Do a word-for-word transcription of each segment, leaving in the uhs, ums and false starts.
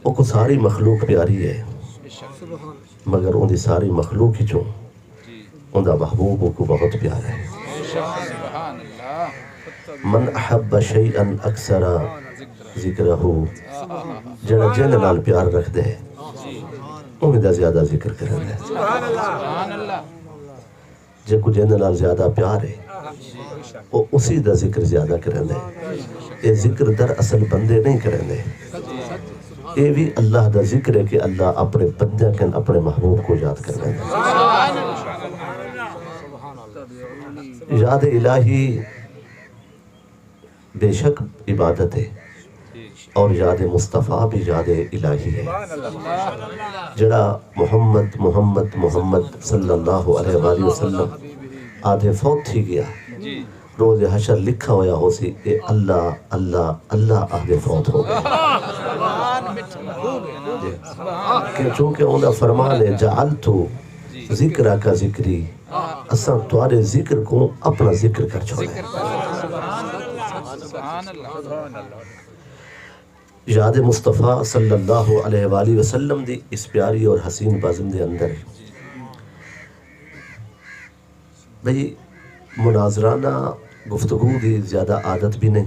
اوکوں ساری مخلوق پیاری ہے، مگر اوندی ساری مخلوق وچوں اوندا محبوب اوکوں بہت پیارا ہے۔ من احب شیئا اکثر ذکرہ، جڑا جن نال پیار رکھدے، اوویں دا زیادہ ذکر کریندا ہے۔ جیکوں جیندے نال زیادہ پیار ہے، او اسی دا ذکر زیادہ کریندا ہے۔ اے ذکر دراصل بندے نہیں کریندے، اے وی اللہ دا ذکر ہے کہ اللہ اپنے بندیاں کن اپنے محبوب کوں یاد کرویندا ہے۔ یاد الہی بے شک عبادت ہے، اور یاد مصطفیٰ بھی یاد الہی ہے۔ جڑا محمد، محمد، محمد صلی اللہ علیہ وآلہ وسلم آدھے فوت تھی گیا، روز حشر لکھا ہویا ہو سی، اے اللہ، اللہ، اللہ آدھے فوت ہو گئے۔ کہ چونکہ اوندا فرمان ہے، جعلت ذکرک ذکری، اساں تہاݙے ذکر کوں اپݨا ذکر کر چھوڑا ہے۔ یاد مصطفیٰ صلی اللہ علیہ وآلہ وسلم دی اس پیاری اور حسین بزم دے اندر بھئی، مناظرانہ گفتگو دی زیادہ عادت بھی نہیں،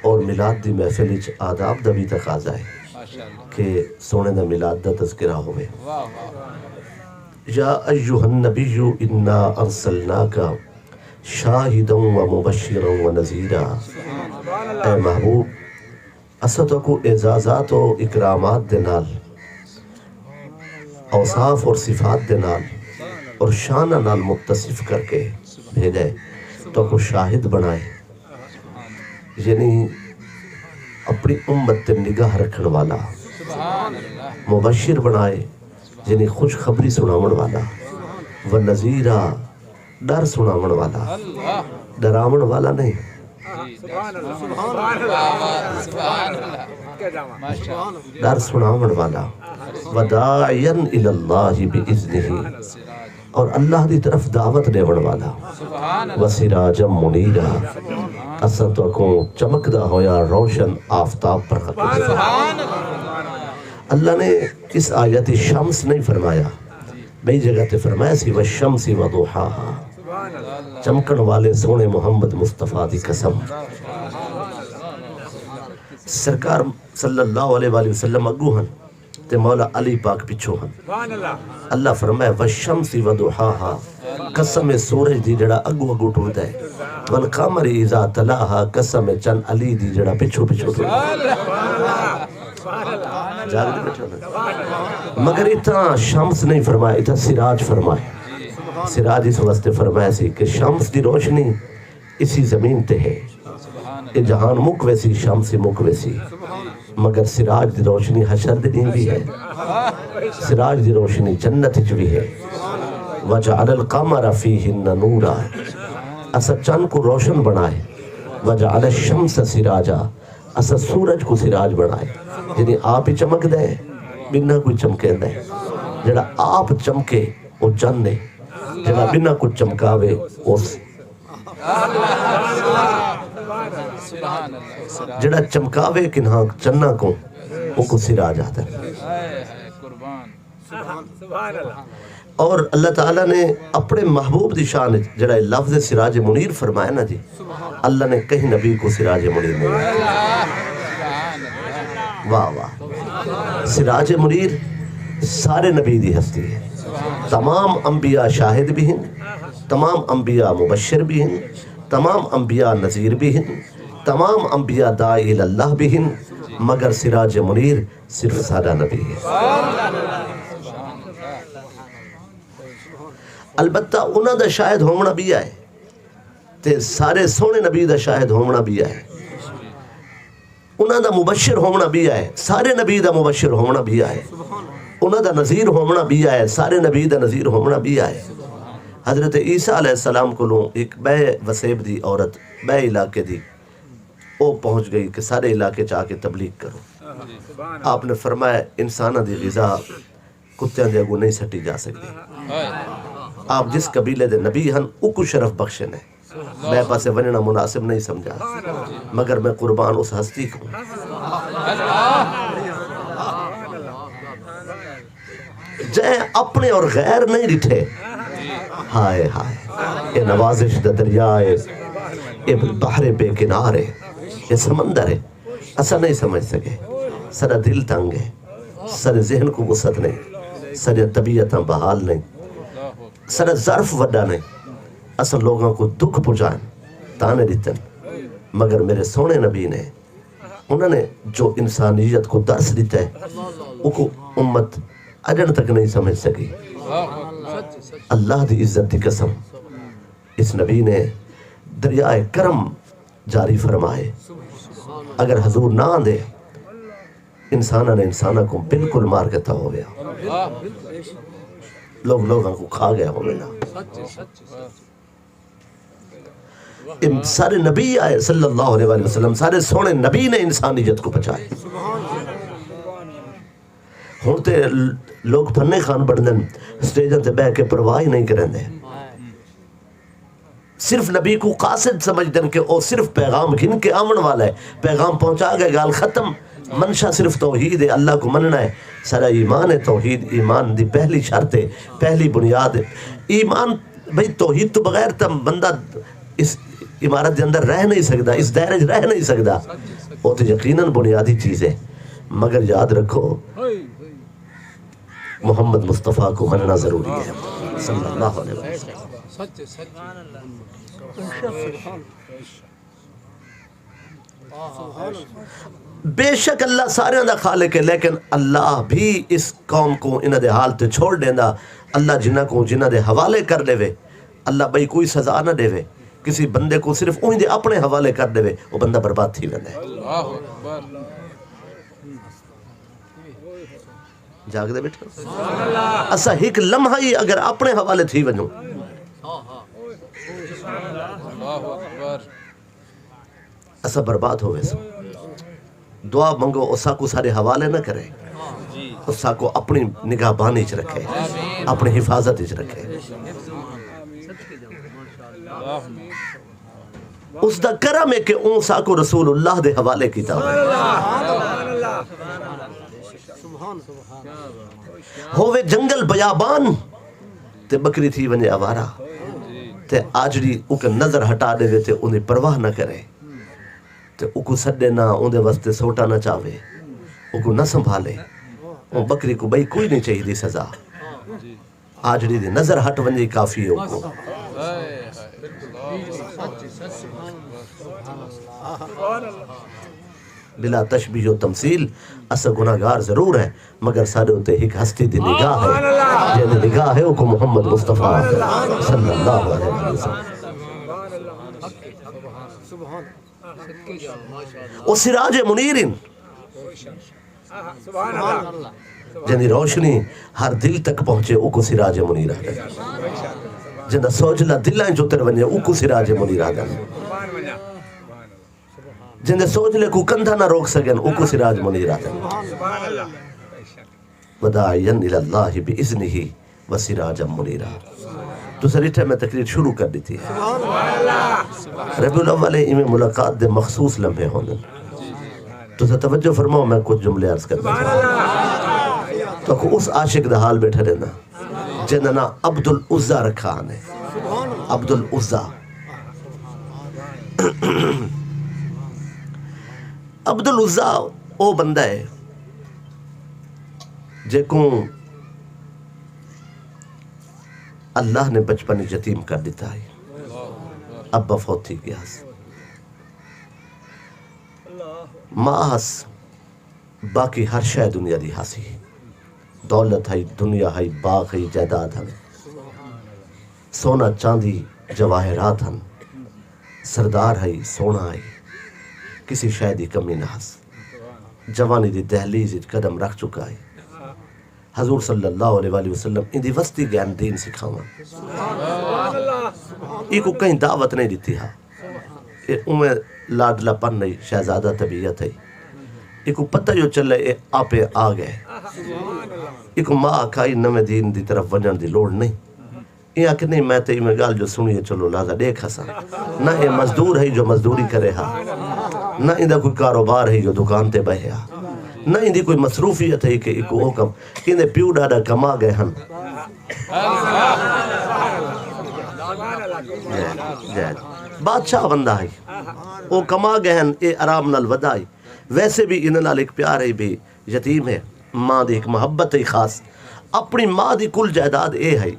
اور میلاد دی محفل وچ آداب دا بھی تقاضا ہے کہ سونے دا میلاد دا تذکرہ ہوئے۔ یا ایھا النبی انا ارسلناک شاہدا و مبشرا و نذیرا، اے محبوب، اساں تہاکوں اعزازات و اکرامات دے نال، اوصاف اور صفات دے نال اور شاناں نال متصف کر کے بھیجا ہے، تہاکوں شاہد بݨائے، یعنی اپݨی امت تے نگاہ رکھݨ والا، مبشر بݨائے، یعنی خوشخبری سݨاوݨ والا، و نذیرا، ݙر سݨاوݨ والا، ݙراوݨ والا نہیں، ݙر سݨاوݨ والا، وداعیا الی اللہ باذنہ، اور اللہ دی طرف دعوت ݙیوݨ والا، وسراجا منیرا، اساں تہاکوں چمکدا ہویا روشن آفتاب بݨا کے بھیجا۔ اللہ نے اس آیت شمس نہیں فرمایا، ٻئی جگہ تے فرمایا سی، والشمس وضحاها، چمکݨ والے سوہݨے محمد مصطفیٰ دی قسم۔ سرکار صلی اللہ علیہ وآلہ وسلم اڳوں ہن تے مولا علی پاک پچھوں ہن۔ اللہ فرمایا، والشمس وضحاها، قسم سورج دی جڑا اڳوں اڳوں ٹردا ہے، والقمر اذا تلاها، قسم چن علی دی جڑا پچھوں پچھوں ٹردا ہے۔ جاڳدے ٻیٹھے ہوندے۔ مگر اتھاں شمس نہیں فرمایا، اتھاں سراج فرمایا۔ سراج اس واسطے فرمایا سی کہ شمس دی روشنی اسی زمین تے ہے، اے جہان مک ویسی، شمس ہی مک ویسی، مگر سراج دی روشنی حشر دے ݙینہہ وی ہے، سراج دی روشنی جنت وچ وی ہے۔ وجعل القمر فیہن نورا، اساں چن کوں روشن بݨائے۔ وجعل الشمس سراجا، اساں سورج کوں سراج بݨائے، یعنی آپ ہی چمکدا ہے، ٻنہاں کوں چمکیندا ہے۔ جڑا آپ چمکے، او چن ہے، جڑا ٻنہاں کوں چمکاوے، او س-، جڑا چمکاوے کنہاں چناں کوں، اوکوں سراج آہدن۔ اور اللہ تعالیٰ نے اپݨے محبوب دی شان وچ جڑا اے لفظ سراج منیر فرمایا نا جی، اللہ نے کہیں نبی کوں سراج منیر نہیں آکھیا۔ واہ واہ۔ سراج منیر سارے نبی دی ہستی ہے۔ تمام انبیاء شاہد بھی ہن، تمام انبیاء مبشر بھی ہن، تمام انبیاء نذیر بھی ہن، تمام انبیاء داعی الی اللہ بھی ہن، مگر سراج منیر صرف ساݙا نبی ہے۔ البتہ انہاں دا شاہد ہووݨا ٻیا ہے تے سارے سوہݨے نبی دا شاہد ہووݨا ٻیا ہے۔ انہاں دا مبشر ہووݨا ٻیا ہے، سارے نبی دا مبشر ہووݨا ٻیا ہے۔ انہاں دا نذیر ہووݨا ٻیا ہے، سارے نبی دا نذیر ہووݨا ٻیا ہے۔ حضرت عیسیٰ علیہ السلام کولوں ہک ٻئے وسیب دی عورت، ٻئے علاقے دی، او پہنچ ڳئی کہ سارے علاقے چ آ کے تبلیغ کرو۔ آپ نے فرمایا، انساناں دی غذا کتیاں دے اڳوں نہیں سٹی جا سڳدی۔ آپ جس قبیلے دے نبی ہن، اوکوں شرف بخشے نے۔ میں پاسے ونڄݨا مناسب نہیں سمجھا، مگر میں قربان اس ہستی کوں۔ جئیں اپݨے اور غیر نہیں ݙٹھے۔ ہائے ہائے، اے نوازش دا دریا ہے، اے بحر بے کنار ہے، اے سمندر ہے۔ اساں نہیں سمجھ سڳے۔ ساݙا دل تنگ ہے، ساݙے ذہن کوں وسعت نہیں، ساݙیاں طبیعتاں بحال نہیں، ساݙا ظرف وݙا نہیں۔ اساں لوگاں کوں دکھ پڄائن، طعنے ݙتن، مگر میرے سوہݨے نبی نے، انہاں نے جو انسانیت کوں درس ݙتا ہے، اوکوں امت اڄݨ تک نہیں سمجھ سڳی۔ اللہ دی عزت دی قسم، اس نبی نے دریائے کرم جاری فرمائے۔ اگر حضور نہ آندے، انساناں نے انساناں کوں بالکل مار ݙتا ہووے ہا۔ لوگ لوگاں کوں کھا ڳئے ہووے ہا۔ اے ساݙے نبی آئے صلی اللہ علیہ وآلہ وسلم، ساݙے سوہݨے نبی نے انسانیت کوں بچائے۔ ہݨ تے لوگ پھنے خان بݨدن، سٹیجاں تے ٻہہ کے پرواہ ہی نہیں کریندے۔ صرف نبی کوں قاصد سمجھدن کہ او صرف پیغام گھن کے آوݨ والا ہے، پیغام پہنچا ڳئے، ڳالھ ختم۔ منشا صرف توحید ہے، اللہ کوں منݨا ہے۔ ساݙا ایمان ہے، توحید ایمان دی پہلی شرط ہے، پہلی بنیاد ہے۔ ایمان، بھئی، توحید توں بغیر تاں بندہ اس عمارت دے اندر رہ نہیں سڳدا، اس دائرے وچ رہ نہیں سڳدا۔ او تے یقیناً بنیادی چیز ہے، مگر یاد رکھو، محمد مصطفیٰ کوں منݨا ضروری ہے، صلی اللہ علیہ وسلم۔ بے شک اللہ ساریاں دا خالق ہے، لیکن اللہ بھی اس قوم کوں انہاں دے حال تے چھوڑ ݙیندا۔ اللہ جنہاں کوں جنہاں دے حوالے کر ݙیوے، اللہ ٻئی کوئی سزا نہ ݙیوے، کسی بندے کوں صرف اوہی دے اپݨے حوالے کر ݙیوے، او بندہ برباد تھی ویندا ہے۔ جاڳدے ٻیٹھے ہو؟ اساں ہک لمحہ ہی اگر اپݨے حوالے تھی ونڄوں، اساں برباد ہو ویسوں۔ دعا منگو، او ساکوں ساݙے حوالے نہ کرے، او ساکوں اپݨی نگہبانی اچ رکھے، اپݨی حفاظت اچ رکھے۔ اس دا کرم ہے کہ اوں ساکوں رسول اللہ دے حوالے کیتا ہوئے۔ ہووے جنگل بیابان تے ٻکری تھی ونڄے آوارہ، تے آجڑی اوکوں نظر ہٹا ݙیوے تے اوندی پرواہ نہ کرے، تے اوکوں سݙے نہ، اوندے واسطے سوٹا نہ چاوے، اوکوں نہ سنبھالے، اوں ٻکری کوں ٻئی کوئی نہیں چاہیدی سزا۔ آجڑی دی نظر ہٹ ونڄے کافی ہے اوکوں۔ بلا تشبیہ و تمثیل، اساں گناہگار ضرور ہیں، مگر ساݙے اتے ہک ہستی دی نگاہ ہے، جیندی نگاہ ہے اوکوں محمد مصطفیٰ صلی اللہ علیہ وسلم۔ او سراج منیر ہن۔ جیندی روشنی ہر دل تک پہنچے، اوکوں سراج منیر آہدن۔ جیندا سوجھلا دلاں اچ اتر ونڄے، اوکوں سراج منیر آہدن۔ جیندے سوجھلے کوں کندھا نہ روک سڳن، اوکوں سراج منیر آہدن۔ وداعیا الی اللہ باذنہ و سراجا منیرا۔ تساں ݙٹھے، میں تقریر شروع کر ݙتی ہے۔ ربیع الاول ہے، ایویں ملاقات دے مخصوص لمحے ہوندن۔ تساں توجہ فرماؤ، میں کچھ جملے عرض کرنا چاہنداں۔ تہاکوں اس عاشق دا حال ٻیٹھا ݙینداں، جیندا ناں عبد العزیٰ رکھا ہن۔ عبد العزیٰ۔ عبد العزیٰ او بندہ ہے جیکوں اللہ نے بچپن اچ یتیم کر ݙتا ہئی۔ ابا فوت تھی ڳیا ہس۔ ماء ہس، باقی ہر شے دنیا دی ہاسی۔ دولت ہئی، دنیا ہئی، باغ ہئی، جائیداد ہن، سونا چاندی جواہرات ہن، سردار ہئی، سوہݨا ہئی، کسی شے دی کمی نہ ہس۔ جوانی دی دہلیز اچ قدم رکھ چکا ہئی۔ حضور صلی اللہ علیہ وآلہ وسلم ایندی وستی ڳئن دین سکھاوݨ۔ ایکوں کہیں دعوت نہیں ݙتی ہا۔ اے اونویں لاڈلا پن ہئی، شہزادہ طبیعت ہئی۔ ایکوں پتہ ہی او چلے، اے آپے آ ڳئے۔ ایکوں ماء آکھا ہئی، نویں دین دی طرف ونڄݨ دی لوڑ نہیں۔ ایں آکھے، نہیں، میں تے ایویں ڳالھ جو سݨی ہے، چلو لہذا ݙیکھ ہساں۔ نہ اے مزدور ہئی جو مزدوری کرے ہا، نہ ایندا کوئی کاروبار ہئی جو دکان تے ٻہے ہا۔ نہ ایندی کوئی مصروفیت ہئی کہ ایکوں او کم، ایندے پیو ݙاݙا کما ڳئے ہن۔ جی، جی۔ بادشاہ بندہ ہئی، او کما ڳئے ہن، اے آرام نال ودا ہئی۔ ویسے بھی ایندے نال ہک پیار ہئی، بھی یتیم ہے، ماں دی ہک محبت ہئی خاص۔ اپݨی ماں دی کل جائیداد اے ہئی،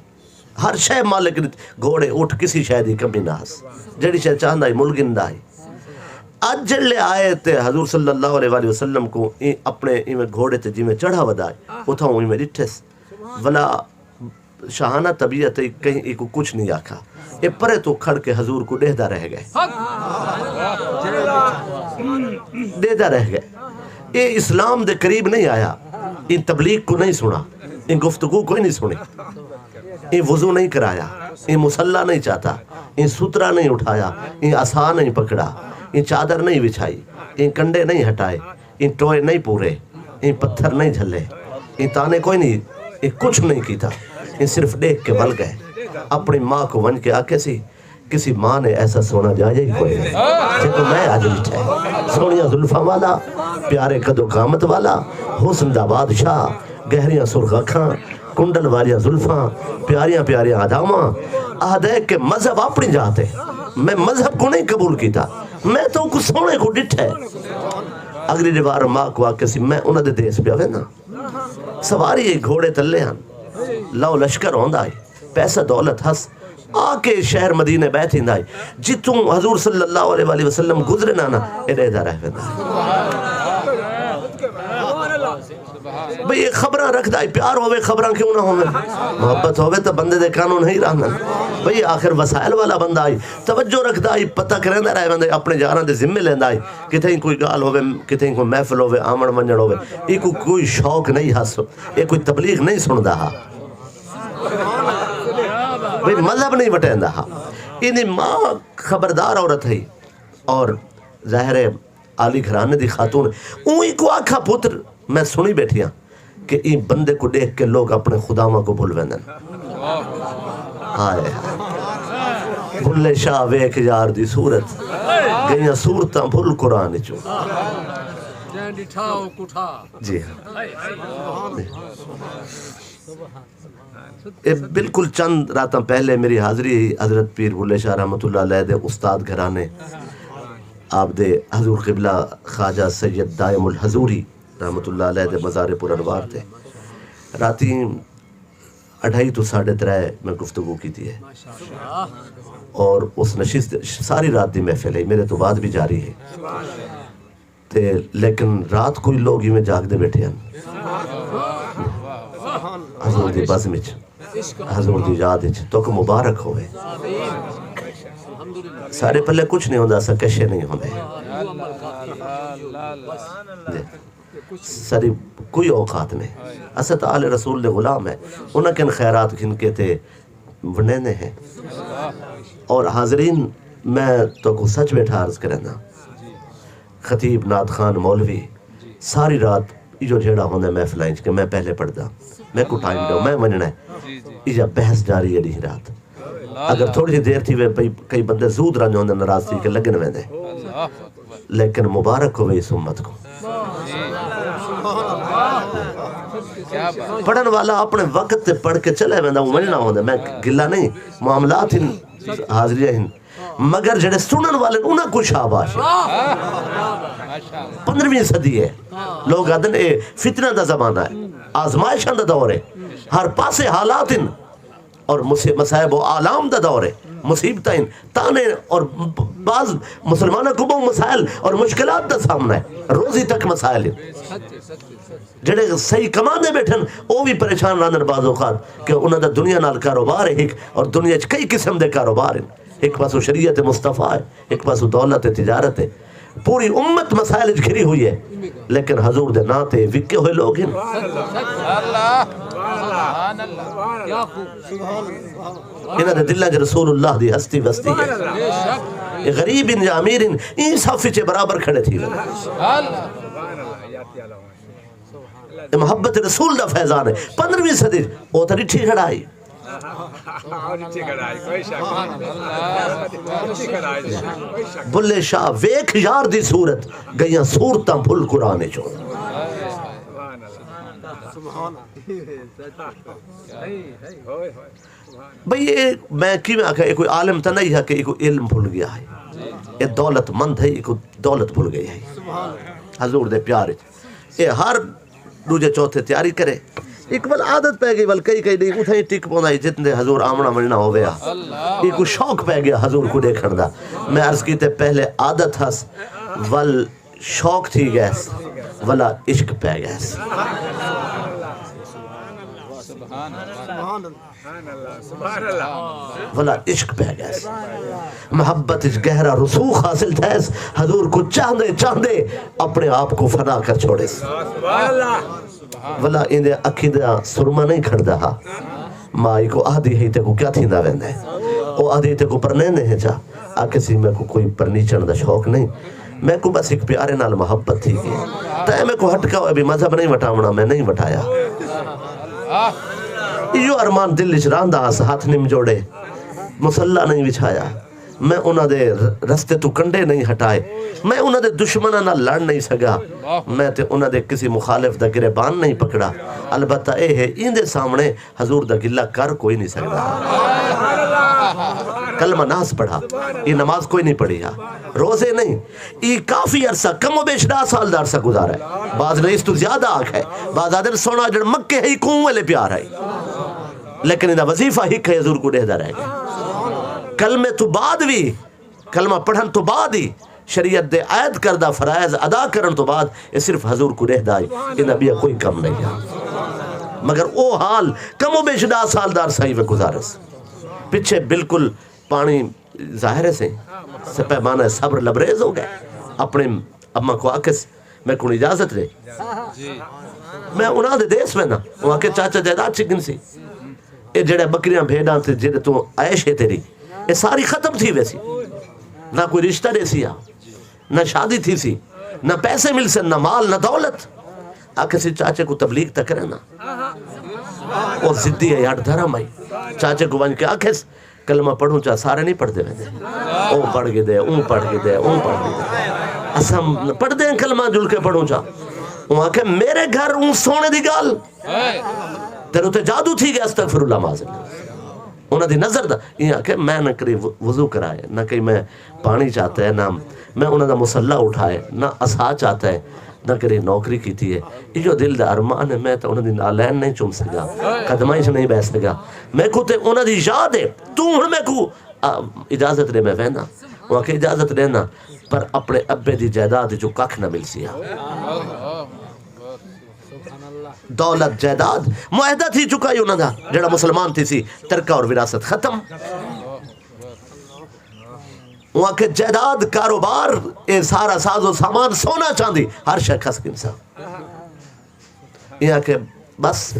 ہر شے مالک ݙتی، گھوڑے، اٹھ، کسی شے دی کمی نہ ہس۔ جیڑھی شے چاہندا ہئی، مل گھندا ہئی۔ اڄ جیڑھلے آئے تے حضور صلی اللہ علیہ وآلہ وسلم کوں ایں اپݨے ایویں گھوڑے تے جیویں چڑھا ودا ہئی، اتھاں ایویں ݙٹھس۔ ولا شاہانہ طبیعت ہئی، کہیں ایکوں کچھ نہیں آکھا۔ اے پرے توں کھڑ کے حضور کوں ݙیہدا رہ ڳئے۔ ݙیہدا رہ ڳئے۔ اے اسلام دے قریب نہیں آیا، ایں تبلیغ کوں نہیں سݨا، ایں گفتگو کوئی نہیں سݨی۔ ایں وضو نہیں کرایا، ایں مصلی نہیں چاتا، ایں سترا نہیں اٹھایا، ایں عصا نہیں پکڑا، ایں چادر نہیں وچھائی، ایں کنڈے نہیں ہٹائے، ایں ٹوئے نہیں پورے، ایں پتھر نہیں جھلے، ایں تانے کوئی نہیں، ایں کچھ نہیں کیتا، ایں صرف ݙیکھ کے ول ڳئے۔ اپݨی ماں کوں ونڄ کے آکھے سی، کسی ماں نے ایسا سوہݨا ڄایا ہی کوئی نہیں، جیکوں میں اڄ ݙٹھا ہے۔ سوہݨیاں زلفاں والا، پیارے قد و قامت والا، حسن دا بادشاہ، گہریاں سرخ اکھاں، کنڈل والیاں زلفاں، پیاریاں پیاریاں اداواں۔ آہدے کہ مذہب اپݨی جاہ تے، میں مذہب کوں نہیں قبول کیتا، میں تاں اوکوں سوہݨے کوں ݙٹھا ہے۔ اڳلی وار ماں کوں آکھے سی، میں انہاں دے دیس پیا وینداں۔ سواری ہئی، گھوڑے تلے ہن، لو لشکر ہوندا ہئی، پیسہ دولت ہس، آ کے شہر مدینے ٻہہ تھیندا ہئی، جتھوں حضور صلی اللہ علیہ وآلہ وسلم گزرن نا، اے ݙیہدا رہ ویندا ہئی۔ بھئی، اے خبراں رکھدا ہئی، پیار ہووے، خبراں کیوں نہ ہوون؟ محبت ہووے تاں بندے دے قانون ہئی رہندن۔ بھئی، آخر وسائل والا بندہ ہئی، توجہ رکھدا ہئی، پتہ کریندا رہ ویندا ہئی، اپݨے یاراں دے ذمے لیندا ہئی، کتھائیں کوئی ڳالھ ہووے، کتھائیں کوئی محفل ہووے، آوݨ ونڄݨ ہووے، ایکوں کوئی شوق نہیں ہس، اے کوئی تبلیغ نہیں سݨدا ہا۔ بھئی، مذہب نہیں وٹیندا ہا۔ ایندی ماں خبردار عورت ہئی اور ظاہر ہے عالی گھرانے دی خاتون۔ اوں ایکوں آکھا، پتر، میں سݨی ٻیٹھی ہاں کہ ایں بندے کوں ݙیکھ کے لوک اپݨے خداواں کوں بھل ویندن۔ ہائے ہائے۔ بلے شاہ ویکھ یار دی صورت، ڳئیاں صورتاں بھل قرآن اچوں۔ جیں ݙٹھا او کٹھا۔ جی ہاں۔ اے بالکل چند راتاں پہلے میری حاضری ہئی حضرت پیر بلے شاہ رحمۃ اللہ علیہ دے استاد گھرانے، آپ دے حضور قبلہ خواجہ سید دائم الحضوری رحمۃ اللہ علیہ دے مزار پر انوار تے۔ راتی اڑھائی تو ساڑھے ترے میں گفتگو کیتی ہے، اور اس نشست ساری رات دی محفل ہے، میرے تو بعد بھی جاری ہے۔ تے لیکن رات کوئی لوگ ایویں جاگدے ٻیٹھے ہن حضور دی بزم اچ، حضور دی یاد اچ۔ تہاکوں مبارک ہووے۔ ساݙے پلے کچھ نہیں ہوندا، اساں کشے نہیں ہوندے۔ جی۔ ساݙی کوئی اوقات نہیں۔ اساں تاں آل رسول دے غلام ہیں۔ انہاں کن خیرات گھن کے تے ونڈیندے ہیں۔ اور حاضرین، میں تہاکوں سچ ٻیٹھا عرض کریندا، خطیب، نعت خوان، مولوی ساری رات ایہو جھیڑا ہوندا ہے محفلاں اچ کہ میں پہلے پڑھدا، میکوں ٹائم ݙیو، میں ونڄݨا ہے۔ ایہا بحث جاری ہے ݙینہہ رات۔ اگر تھوڑی جہی دیر تھی وے پئی، کئی بندے زود رنج ہوندے ناراض تھی کے لڳن ویندے۔ لیکن مبارک ہووے اس امت کوں۔ پڑھن والا اپݨے وقت تے پڑھ کے چلے ویندا، اوں ونڄݨا ہوندا۔ میں گلہ نہیں، معاملات ہن، حاضریاں ہن، مگر جڑے سنݨن والے ہن، انہاں کوں شاباش۔ پندرہویں صدی ہے، لوگ آہدن اے فتنہ دا زمانہ ہے، آزمائشاں دا دور ہے، ہر پاسے حالات ہن۔ اور مص-، مصائب و آلام دا دور ہے، مصیبتاں ہن، طعنے اور بعض مسلماناں کوں ٻہوں مسائل اور مشکلات دا سامنا ہے، روزی تک مسائل ہن۔ جڑے صحیح کماندے ٻیٹھن، او وی پریشان رہندن بعض اوقات کہ انہاں دا دنیا نال کاروبار ہے ہک، اور دنیا اچ کئی قسم دے کاروبار ہن۔ ہک پاسوں شریعت مصطفیٰ ہے، ہک پاسوں دولت ہے، تجارت ہے۔ پوری امت مسائل اچ گھری ہوئی ہے، لیکن حضور دے ناں تے وکے ہوئے لوگ ہن۔ انہاں دے دلاں اچ رسول اللہ دی ہستی وسدی ہے۔ اے غریب ہن یا امیر ہن، ایں صف اچ برابر کھڑے تھی ونڄن۔ اے محبت رسول دا فیضان ہے۔ پندرہویں صدی او تاں ݙٹھی کھڑا ہئی۔ بلے شاہ ویکھ یار دی صورت، ڳئیاں صورتاں بھل قرآن اچوں۔ بھئی، اے میں کیویں آکھاں، اے کوئی عالم تاں نہیں ہے کہ اے کوئی علم بھل گیا ہے۔ اے دولت مند ہے، اے کوئی دولت بھل گئی ہے۔ حضور دے پیار وچ اے ہر ݙوجھے چوتھے تیاری کرے۔ اک ول عادت پئے ڳئی، ول کئی کئی ݙینہہ اتھاں ہی ٹک پوندا ہے، جتنے حضور آوݨا ونڄݨا ہووے ہا۔ اے کوئی شوق پئے ڳیا حضور کوں ݙیکھݨ دا۔ میں عرض کیتے، پہلے عادت ہس، ول شوق تھی ڳیس، ولا عشق پئے ڳیس۔ ولا عشق پئے ڳیس۔ محبت اچ گہرا رسوخ حاصل تھیس، حضور کوں چاہندے چاہندے اپݨے آپ کوں فنا کر چھوڑیس۔ ولا ایندے اکھیں دا سرما نہیں کھڑدا ہا۔ ماء ایکوں آہدی ہئی، تیکوں کیا تھیندا ویندے؟ او آہدی، تیکوں پرنیندے ہیں چا؟ آکھیسی، میکوں کوئی پرنیچݨ دا شوق نہیں، میکوں بس ہک پیارے نال محبت تھی ڳئی۔ تیں میکوں ہٹکا ہوئے بھی مذہب نہیں وٹاوݨا، میں نہیں وٹایا۔ ایہو ارمان دل اچ رہندا ہس، ہتھ نم جوڑے، مصلی نہیں وچھایا۔ میں انہاں دے ر-، رستے توں کنڈے نہیں ہٹائے۔ میں انہاں دے دشمناں نال لڑ نہیں سڳا۔ میں تے انہاں دے کسی مخالف دا گریبان نہیں پکڑا۔ البتہ اے ہے، ایندے سامݨے حضور دا گلہ کر کوئی نہیں سڳدا۔ کلمہ ناس پڑھا، اے نماز کوئی نہیں پڑھی ہا، روزے نہیں۔ اے کافی عرصہ، کم و بیش ݙاہ سال دا عرصہ گزارا ہے۔ بعض نے اس توں زیادہ آکھا ہے۔ بعض آہدن، سوہݨا جڑ مکے ہے، کوں ویلے پیار ہے۔ لیکن ایندا وظیفہ ہک ہے، حضور کوں ݙیہدا رہ ڳیا۔ کلمے توں بعد وی، کلمہ پڑھݨ توں بعد ہی شریعت دے عائد کردہ فرائض ادا کرݨ توں بعد اے صرف حضور کوں ݙیہدا ہئی، ایندا ٻیا کوئی کم نہیں ہا۔ مگر او حال کم و بیش ݙاہ سال دا عرصہ ہی میں گزارس۔ پچھے بالکل پاݨی ظاہر ہے سئیں، پیمانہ صبر لبریز ہو ڳئے۔ اپݨے اماں کوں آکھس، میکوں اجازت ݙے۔ میں انہاں دے دیس وینداں۔ او آکھے، چاچا جائیداد چی گھنسی؟ اے جیڑھے ٻکریاں بھیݙاں تے جیڑھے توں عیش ہے تیݙی، اے ساری ختم تھی ویسی۔ نہ کوئی رشتہ ݙیسی ہا، نہ شادی تھیسی، نہ پیسے ملسن، نہ مال، نہ دولت۔ آکھیسی، چاچے کوں تبلیغ تاں کرے نا۔ او ضدی ہے، ہٹ دھرم آئی۔ چاچے کوں ونڄ کے آکھیس، کلمہ پڑھوں چا، سارے نہیں پڑھدے ویندے۔ او پڑھ گھدے، اوں پڑھ گھدے، اوں پڑھ گھدے۔ اساں پڑھدے ہیں کلمہ، جل کے پڑھوں چا۔ اوں آکھے، میرے گھر اوں سوہݨے دی ڳالھ، تیݙے اتے جادو تھی ڳیا، استغفر اللہ، معاذ اللہ۔ انہاں دی نظر دا، ایں آکھے، میں نہ کری و-، وضو کرائے، نہ کہیں میں پاݨی چاتا ہے، نہ میں انہاں دا مصلی اٹھائے، نہ عصا چاتا ہے، نہ کہیں نوکری کیتی ہے۔ ایہو دل دا ارمان ہے، میں تاں انہاں دی نعلین نہیں چم سڳا، قدماں اچ نہیں ٻہہ سڳا۔ میکوں تے انہاں دی یاد ہے، توں ہݨ میکوں، آ، اجازت ݙے، میں وینداں۔ او آکھے، اجازت ݙینداں، پر اپݨے ابے دی جائیداد وچوں ککھ نہ ملسی ہا۔ دولت جائیداد معاہدہ تھی چکا ہی انہاں دا، جیڑھا مسلمان تھیسی، ترکہ اور وراثت ختم۔ او آکھے، جائیداد، کاروبار، اے سارا ساز و سامان، سونا چاندی، ہر شے کھس گھنساں۔ اے آکھے، بس۔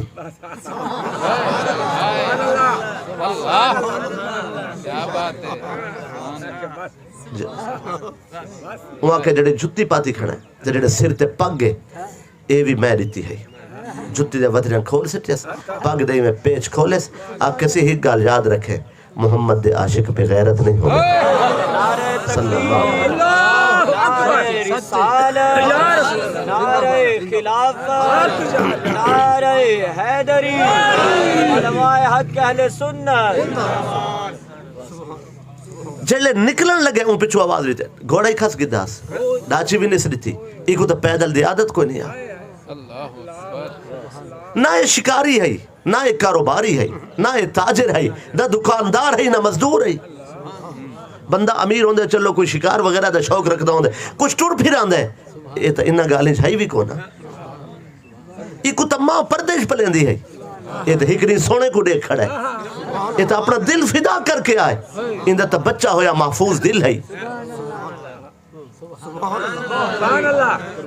او آکھے، جیڑھے جتی پاتی کھڑا ہے تے جیڑھے سر تے پڳ ہے، اے وی میں ݙتی ہئی۔ جتی دے ودھڑیاں کھول سٹیس، پڳ دے میں پیچ کھولس۔ آکھیسی، ہک ڳالھ یاد رکھیں، محمد دے عاشق بے غیرت نہیں ہوندے۔ صلی اللہ علیہ وسلم۔ نعرہ رسالت، نعرہ خلافت، نعرہ حیدری، علماء حق اہل سنت۔ جیلے نکلݨ لڳے، اوں پچھوں آواز ݙتے، گھوڑا ہی کھس گھدا ہس، ݙاچی وی نس ݙتی۔ ایکوں تاں پیدل دی عادت کوئی نہیں آ۔ نہ اے شکاری ہئی، نہ اے کاروباری ہئی، نہ اے تاجر ہئی، نہ دکاندار ہئی، نہ مزدور ہئی۔ بندہ امیر ہوندے، چلو کوئی شکار وغیرہ دا شوق رکھدا ہوندے، کچھ ٹر پھر آندے۔ اے تاں انہاں ڳالھیں اچ ہئی وی کوئناں۔ ایکوں تاں ماء پردے اچ پلیندی ہئی۔ اے تاں ہک ݙینہہ سوہݨے کوں ݙیکھ کھڑا ہے۔ اے تاں اپݨا دل فدا کر کے آئے۔ ایندا تاں بچا ہویا محفوظ دل ہئی۔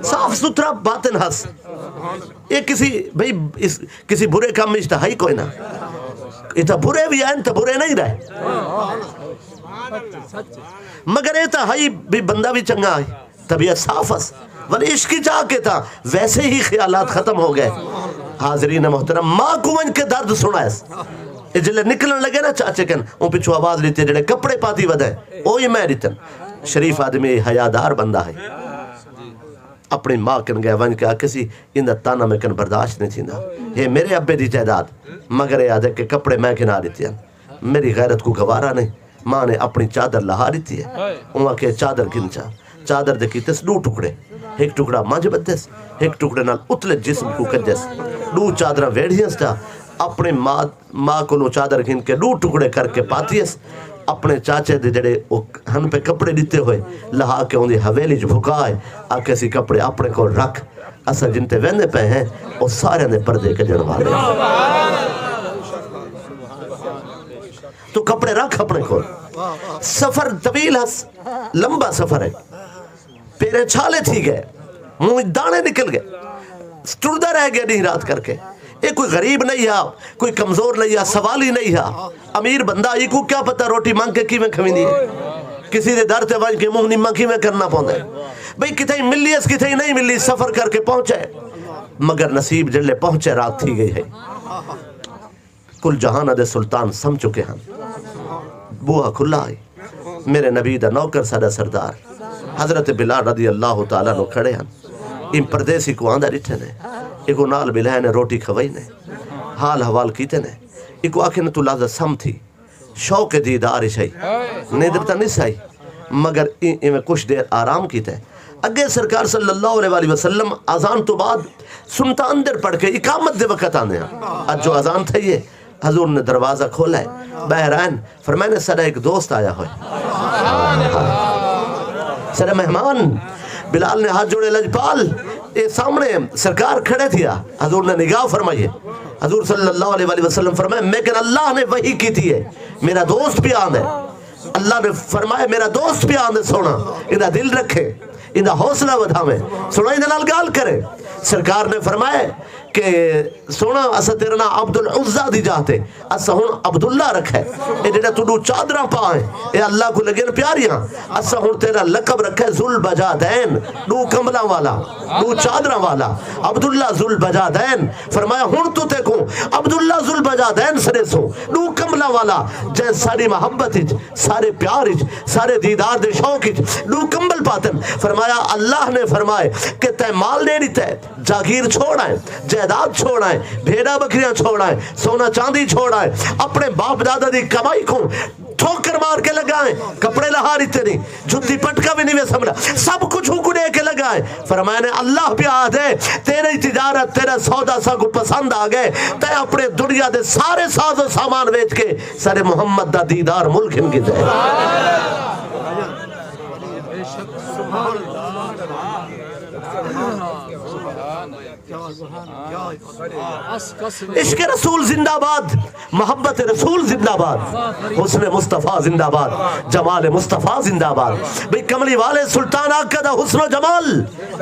صاف ستھرا باطن ہس۔ اے کسی، بھئی، اس، کسی برے کم اچ تاں ہئی کوئناں۔ اے تاں برے وی آئن تاں برے نہیں رہے۔ مگر اے تاں ہئی بھی بندہ وی چنڳا ہئی، طبیعت صاف ہس۔ ول عشق اچ آ کے تاں ویسے ہی خیالات ختم ہو ڳئے۔ حاضرین محترم، ماء کوں ونڄ کے درد سݨائس۔ اے جلے نکلݨ لڳے نا چاچے کن، اوں پچھوں آواز ݙتی، جیڑھے کپڑے پاتی ودے، او ہی میں ݙتن۔ شریف آدمی، حیادار بندہ ہے۔ اپݨی ماء کن ڳئے، ونڄ کے آکھیسی، ایندا طعنہ میکن برداشت نئیں تھیندا۔ ہے میݙے ابے دی جائیداد، مگر اے آہدے کہ کپڑے میں گھنا ݙتے ہن۔ میݙی غیرت کوں گوارا نئیں۔ ماء نے اپݨی چادر لہا ݙتی ہے۔ اوں آکھیا، چادر گھن چا۔ چادر دے کیتس ݙو ٹکڑے، ہک ٹکڑا منجھ ٻدھیس، ہک ٹکڑے نال اتلے جسم کوں کڄس۔ ݙو چادراں ویڑھیس تاں اپݨی ماء، ماء کولوں چادر گھن کے ݙو ٹکڑے کر کے پاتیس۔ اپݨے چاچے دے جیڑھے او ہن پئے کپڑے ݙتے ہوئے، لہا کے اوندی حویلی اچ بھکا ہے، آکھیسی، کپڑے اپݨے کول رکھ، اساں جن تے ویندے پئے ہیں، او ساریاں دے پردے کڄݨ والے ہیں۔ توں کپڑے رکھ اپݨے کول۔ سفر طویل ہس، لمبا سفر ہے۔ پیرے چھالے تھی ڳئے، منہ وچ داݨے نکل ڳئے، ٹردا رہ ڳیا ݙینہہ رات کر کے۔ اے کوئی غریب نئیں ہا، کوئی کمزور نئیں ہا، سوالی نئیں ہا۔ امیر بندہ، ایکوں کیا پتہ روٹی منگ کے کیویں کھویندی ہے، کسی دے در تے ونڄ کے منہ نما کیویں کرنا پوندا ہے۔ بھئی کتھائیں ملیس، کتھائیں نئیں ملی، سفر کر کے پہنچے، مگر نصیب جیڑھلے پہنچے رات تھی ڳئی ہے۔ کل جہاناں دے سلطان سم چکے ہن۔ بوہا کھلا ہئی۔ میرے نبی دا نوکر، ساݙا سردار حضرت بلال رضی اللہ تعالیٰ عنہ کھڑے ہن۔ ایں پردیسی کوں آندا ݙٹھے نے، ایکوں نال ٻلھائے نے، روٹی کھوائی نے، حال حوال کیتے نے۔ ایکوں آکھے نے، توں لحظہ سم تھی، شوق دیدار اچ ہئی، نیندر تاں نس آئی، مگر ایں، ایویں کچھ دیر آرام کیتے۔ اڳے سرکار صلی اللہ علیہ وآلہ وسلم اذان توں بعد سنتاں اندر پڑھ کے اقامت دے وقت آندے ہن۔ اڄ جو اذان تھئی ہے، حضور نے دروازہ کھولا ہے، ٻاہر آئن، فرمائے نے، ساݙا ہک دوست آیا ہوئے، ساݙا مہمان۔ بلال نے ہتھ جوڑے، لجپال، اے سامݨے سرکار کھڑے تھیا، حضور نے نگاہ فرمائی ہے۔ حضور صلی اللہ علیہ وآلہ وسلم فرمائے، میکن اللہ نے وحی کیتی ہے، میرا دوست پیا آندے۔ اللہ نے فرمایا، میرا دوست پیا آندے، سوہݨا، ایندا دل رکھیں، ایندا حوصلہ ودھاویں۔ سوہݨا، ایندے نال ڳالھ کریں۔ سرکار نے فرمایا کہ سوہݨا، اساں تیرا ناں عبد العزیٰ دی جاہ تے اساں ہݨ عبداللہ رکھے۔ اے جیڑھا توں ݙو چادراں پا ہے، اے اللہ کوں لڳن پیاریاں۔ اساں ہݨ تیرا لقب رکھے ذوالبجادین، ݙو کمبلاں والا، ݙو چادراں والا، عبداللہ ذوالبجادین۔ فرمایا، ہݨ توں تیکوں عبداللہ ذوالبجادین سݙیسوں، ݙو کمبلاں والا، جئیں ساݙی محبت اچ، ساݙے پیار اچ، ساݙے دیدار دے شوق اچ ݙو کمبل پاتن۔ فرمایا، اللہ نے فرمائے کہ تیں مال ݙے ݙتے، جاگیر چھوڑ آئے، جائیداد چھوڑ آئے، بھیݙاں ٻکریاں چھوڑ آئے، سونا چاندی چھوڑ آئے، اپݨے باپ دادا دی کمائی کوں ٹھوکر مار کے لڳا آئے، کپڑے لہا ݙتے نی، جتی پٹکا وی نی وے سمجھا، سب کچھ اونکوں ݙے کے لڳا آئے۔ فرمایا نے، اللہ پیا آہدے، تیری تجارت، تیرا سودا ساکوں پسند آ ڳئے، تیں اپݨے دنیا دے سارے ساز و سامان ویچ کے ساݙے محمد دا دیدار مل گھن گھدا ہے۔ عشق رسول زندہ باد، محبت رسول زندہ باد، حسن مصطفیٰ زندہ باد، جمال مصطفیٰ زندہ باد۔ بھئی کملی والے سلطان آقا دا حسن و جمال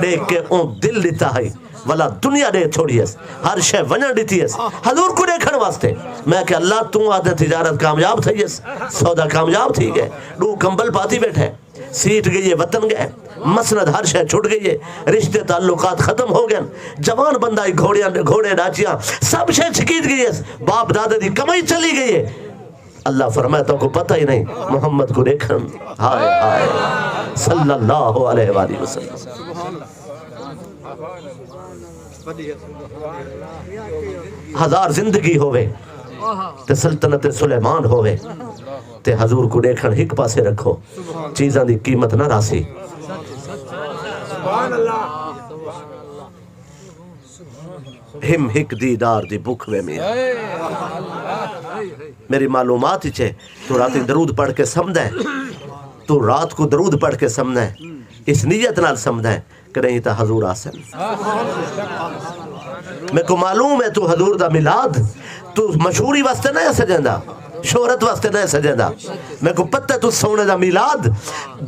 ݙیکھ کے اوں دل ݙتا ہئی، ولا دنیا ݙے چھوڑی ہس، ہر شے ونڄݨ ݙتی ہس، حضور کوں ݙیکھݨ واسطے۔ میں کہ اللہ، توں آہدے تجارت کامیاب تھئی ہس، سودا کامیاب تھی ڳئے، ݙو کمبل پاتی ٻیٹھے۔ سیٹھ ڳئی ہے، وطن ڳئے، مسند ہر شے چھٹ ڳئی ہے، رشتے تعلقات ختم ہو ڳئن، جوان بندہ ہی، گھوڑیاں، گھوڑے ݙاچیاں، سب شے چھکیج ڳئی ہے، باپ دادے دی کمائی چلی ڳئی ہے۔ اللہ فرمائے، تہاکوں پتہ ہی نہیں محمد کوں ݙیکھݨ۔ ہائے ہائے، صلی اللہ علیہ وآلہ وسلم۔ ہزار زندگی ہووے تے سلطنت سلیمان ہووے تے حضور کوں ݙیکھݨ ہک پاسے رکھو، چیزاں دی قیمت نہ راہسی۔ ہم ہک دیدار دی بکھ وے میاں۔ میری معلومات اچ ہے، توں راتی درود پڑھ کے سمدا ہے، توں رات کوں درود پڑھ کے سمدا ہے، اس نیت نال سمدا ہے، کݙہیں تاں حضور آسن۔ میکوں معلوم ہے توں حضور دا میلاد توں مشہوری واسطے نہ سڄیندا، شہرت واسطے نہ سڄیندا۔ میکوں پتہ ہے توں سوہݨے دا میلاد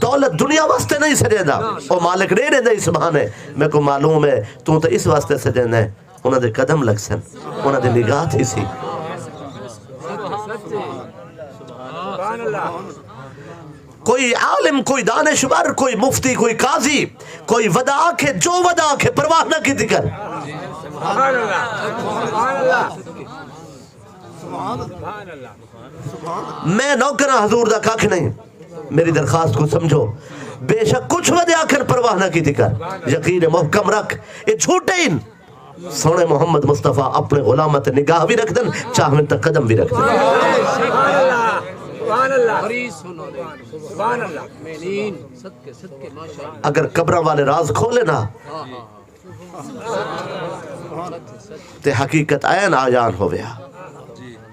دولت دنیا واسطے نئیں سڄیندا۔ او مالک ݙے ݙیندا اس بہانے۔ میکوں معلوم ہے توں تاں اس واسطے سڄیندا ہے، انہاں دے قدم لڳسن، انہاں دی نگاہ تھیسی۔ کوئی عالم، کوئی دانشور، کوئی مفتی، کوئی قاضی، کوئی ودا آکھے، جو ودا آکھے، پرواہ نہ کیتی کر۔ میں نوکراں حضور دا ککھ نئیں، میری درخواست کوں سمجھو۔ بے شک کچھ ودے آکھن پرواہ نہ کیتی کر، یقین محکم رکھ، اے جھوٹے ہن۔ سوہݨے محمد مصطفیٰ اپݨے غلاماں تے نگاہ وی رکھدن، چاہون تاں قدم وی رکھدن۔ اگر قبراں والے راز کھولے نا، تے حقیقت عین آیان ہووے ہا۔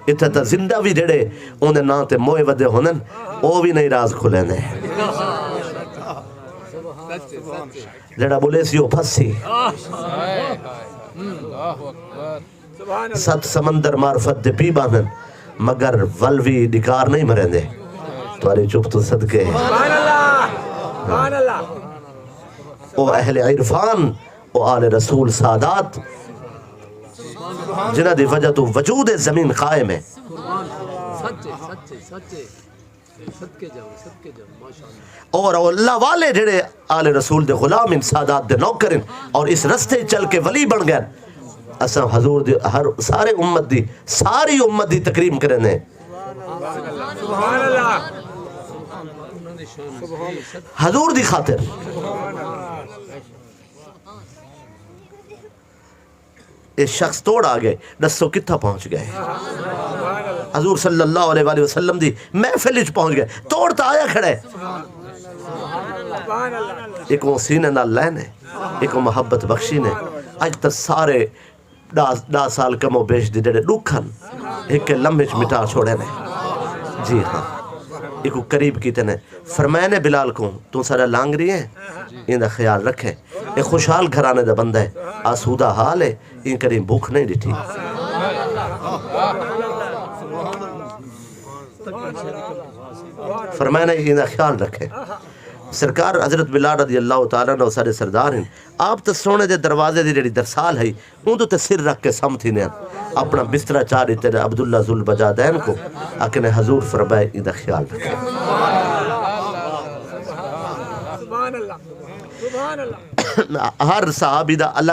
اتھے تاں زندہ وی جڑے اوندے ناں تے موئے ودے ہوندن، او وی نہیں راز کھلیندے۔ جڑا ٻولیسی او پھسی۔ ست سمندر معرفت دے پی ٻاندن، مگر ول وی ݙکار نہیں مریندے۔ تہاݙی چپ توں صدقے۔ او اہل عرفان، او آل رسول سادات، جنہاں دی وجہ توں وجود زمین قائم ہے۔ اور او اللہ والے جڑے آل رسول دے غلام ہن، سادات دے نوکر ہن، اور اس رستے چل کے ولی بݨ ڳئے۔ اساں حضور دی ہر، سارے امت دی، ساری امت دی تکریم کریندے۔ حضور دی خاطر۔ اے شخص توڑ آ ڳئے، ݙسو کتھاں پہنچ ڳئے؟ حضور صلی اللہ علیہ وآلہ وسلم دی محفل وچ پہنچ ڳئے، توڑ تاں آیا کھڑا ہے۔ ایکوں سینے نال لین ہے، ایکوں محبت بخشی نے۔ اڄ تاں سارے ݙاہ، ݙاہ سال کم و بیش دے جڑے ݙکھ ہن، ہک لمحے وچ مٹا چھوڑے نے۔ جی ہاں، ایکوں قریب کیتے نے۔ فرمائے نے بلال کوں، "توں ساݙا لانگری ہے، ایندا خیال رکھیں۔ اے خوشحال گھرانے دا بندہ ہے، آسودہ حال ہے، ایں کریں بکھ نہیں ݙٹھی۔" فرمائے نے، "ایندا خیال رکھیں۔" سرکار حضرت بلال رضی اللہ تعالیٰ عنہ ساݙے سردار ہن، آپ تاں سوہݨے دے دروازے دی جڑی درسال ہے، اوندے تے سر رکھ کے سم تھیندے ہن۔ اپݨا بسترا چا ݙتے نے عبداللہ ذوالبجادین کوں، آکھے نے، "حضور فرمائے ایندا خیال رکھیں۔" ہر صحابی دا الگ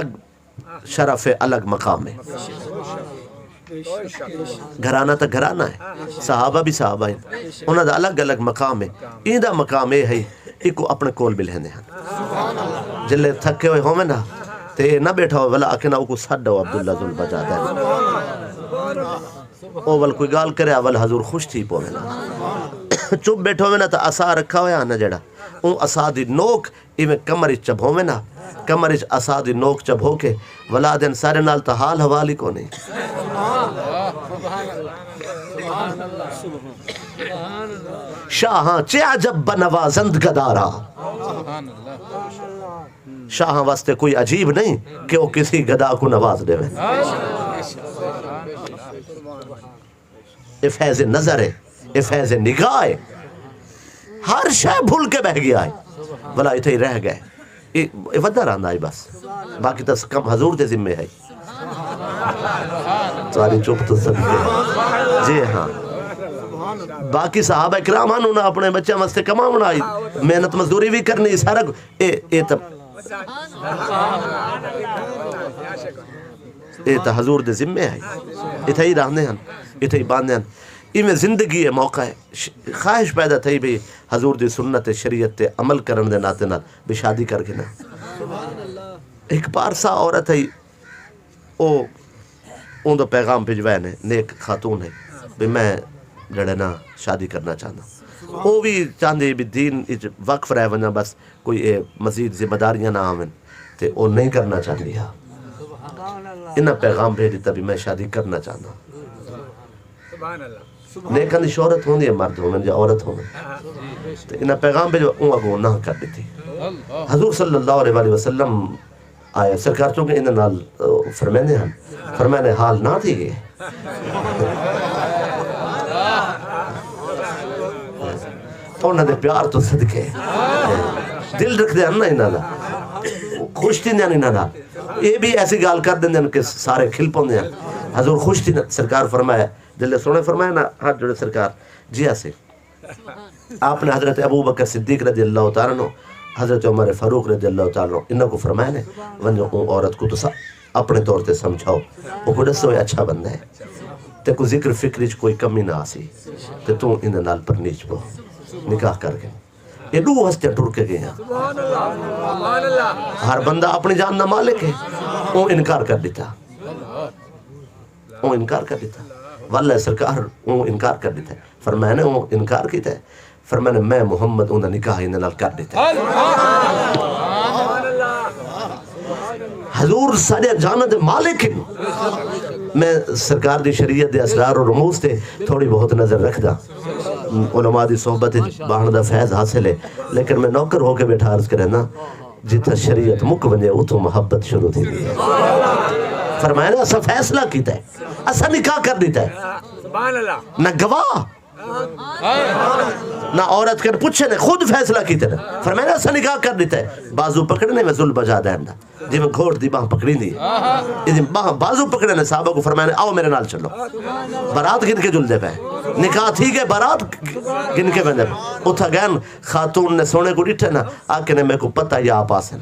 شرف ہے، الگ مقام ہے۔ گھرانہ تاں گھرانہ ہے، صحابہ بھی صحابہ ہیں، انہاں دا الگ الگ مقام ہے۔ ایندا مقام اے ہے، ایکوں اپݨے کول ٻلھیندے ہن۔ جلے تھکے ہوئے ہوون نا، تے اے نہ ٻیٹھا ہوئے، ولا آکھے نا، "اوکوں سݙ آؤ، عبداللہ ذوالبجادین۔" او ول کوئی ڳالھ کرے، ول حضور خوش تھی پووے نا۔ چپ ٻیٹھے ہووے نا، تاں عصا رکھا ہویا نا جڑا، اوں عصا دی نوک ایویں کمر اچ چبھووے نا، کمر اچ عصا دی نوک چبھو کے ولا دین، سارے نال تاں حال حوال ہی کونی۔ شاہاں چے عجب بنوازند گدارا۔ شاہاں واسطے کوئی عجیب نہیں کہ او کسی گدا کوں نواز ݙیوے۔ اے فیض نظر ہے، اے فیض نگاہ ہے۔ ہر شے بھل کے بہہ ڳیا ہے، ولا اتھے ہی رہ ڳئے۔ اے، اے ودھدا رہندا ہے بس، باقی تاں کم حضور دے ذمے ہے۔ تہاݙی چپ توں صدقے۔ جی ہاں، باقی صحابہ کرام ہن، انہاں اپݨے ٻچیاں واسطے کماوݨا ہئی، محنت مزدوری وی کرݨی، سارا کجھ۔ اے، اے تاں، اے تاں حضور دے ذمے ہے۔ اتھے ہی رہندے ہن، اتھے ہی ٻاندے ہن۔ ایویں زندگی ہے، موقع ہے، ش-، خواہش پیدا تھئی بھئی حضور دی سنت شریعت تے عمل کرݨ دے ناطے نال بھئی شادی کر گھناں۔ ہک پارسا عورت ہئی، او، اوندا پیغام بھجوائے نے، نیک خاتون ہے، بھئی میں جڑے نا شادی کرنا چاہنداں۔ او وی چاہندی بھئی دین اچ وقف رہ ونڄاں، بس کوئی اے مزید ذمہ داریاں نہ آون، تے او نہیں کرنا چاہندی ہا۔ انہاں پیغام بھیج ݙتا بھئی میں شادی کرنا چاہنداں۔ نیکاں دی شہرت ہوندی ہے، مرد ہوون یا عورت ہوون۔ تے انہاں پیغام بھیجو، اوں اڳوں نہ کر ݙتی۔ حضور صلی اللہ علیہ وآلہ وسلم آئے، سرکار چونکہ انہاں نال، آ، فرمیندے ہن، فرمائے نے، "حال نہ تھی ڳئے؟ انہاں دے پیار توں صدقے، دل رکھدے ہن نا انہاں دا، خوش تھیندے ہن انہاں نال۔" اے بھی ایسی ڳالھ کر ݙیندے ہن کہ سارے کھل پوندے ہن۔ حضور خوش تھی، سرکار فرمایا، جلے سوہݨے فرمایا نا، ہتھ جوڑے سرکار، جی آسے۔ آپ نے حضرت ابوبکر صدیق رضی اللہ تعالیٰ عنہ، حضرت عمر فاروق رضی اللہ تعالیٰ عنہ، انہاں کوں فرمایا نے، "ونڄو اوں عورت کوں تساں اپݨے طور تے سمجھاؤ، اوکوں ݙسو اے اچھا بندہ ہے، تیکوں ذکر فکر اچ کوئی کمی نہ آسی، تے توں ایندے نال پرنیج پو، نکاح کر گھن۔" یہ دو ہستیاں ٹر کے گئے ہیں۔ ہر بندہ اپنی جان دا مالک ہے۔ اوں انکار کر دیتا۔ اوں انکار کر دیتا۔ واللہ سرکار، اوں انکار کر دیتا ہے۔ فرمایا نے اوں انکار کیتا ہے۔ فرمایا نے میں محمد اوندا نکاح انہاں نال کر دیتا ہے۔ حضور ساݙے جان دے مالک ہیں۔ میں سرکار دی شریعت دے اسرار و رموز تے تھوڑی بہت نظر رکھدا۔ علماء دی صحبت وچ ٻہݨ دا فیض حاصل ہے، لیکن میں نوکر ہو کے ٻیٹھا عرض کریندا، جتھاں شریعت مک ونڄے، اتھوں محبت شروع تھیندی ہے۔ فرمایا نا، اساں فیصلہ کیتا ہے، اساں نکاح کر ݙتا ہے۔ سبحان اللہ۔ نہ گواہ، نہ عورت کن پچھے نے، خود فیصلہ کیتے نے۔ فرمایا نا، اساں نکاح کر ݙتا ہے۔ بازو پکڑے نے، میں ذوالبجادین دا۔ جیویں گھوٹ دی ٻانہہ پکڑیندی ہے۔ ایندی ٻانہہ، بازو پکڑے نے، صحابہ کوں فرمایا نے، آؤ میرے نال چلو۔ بارات گھن کے جلدے پئے۔ نکاح تھی ڳئے، بارات گھن کے ویندے پئے۔ اتھاں ڳئن، خاتون نے سوہݨے کوں ݙٹھے نا، آکھے نے، میکوں پتہ ہی آپ آسن۔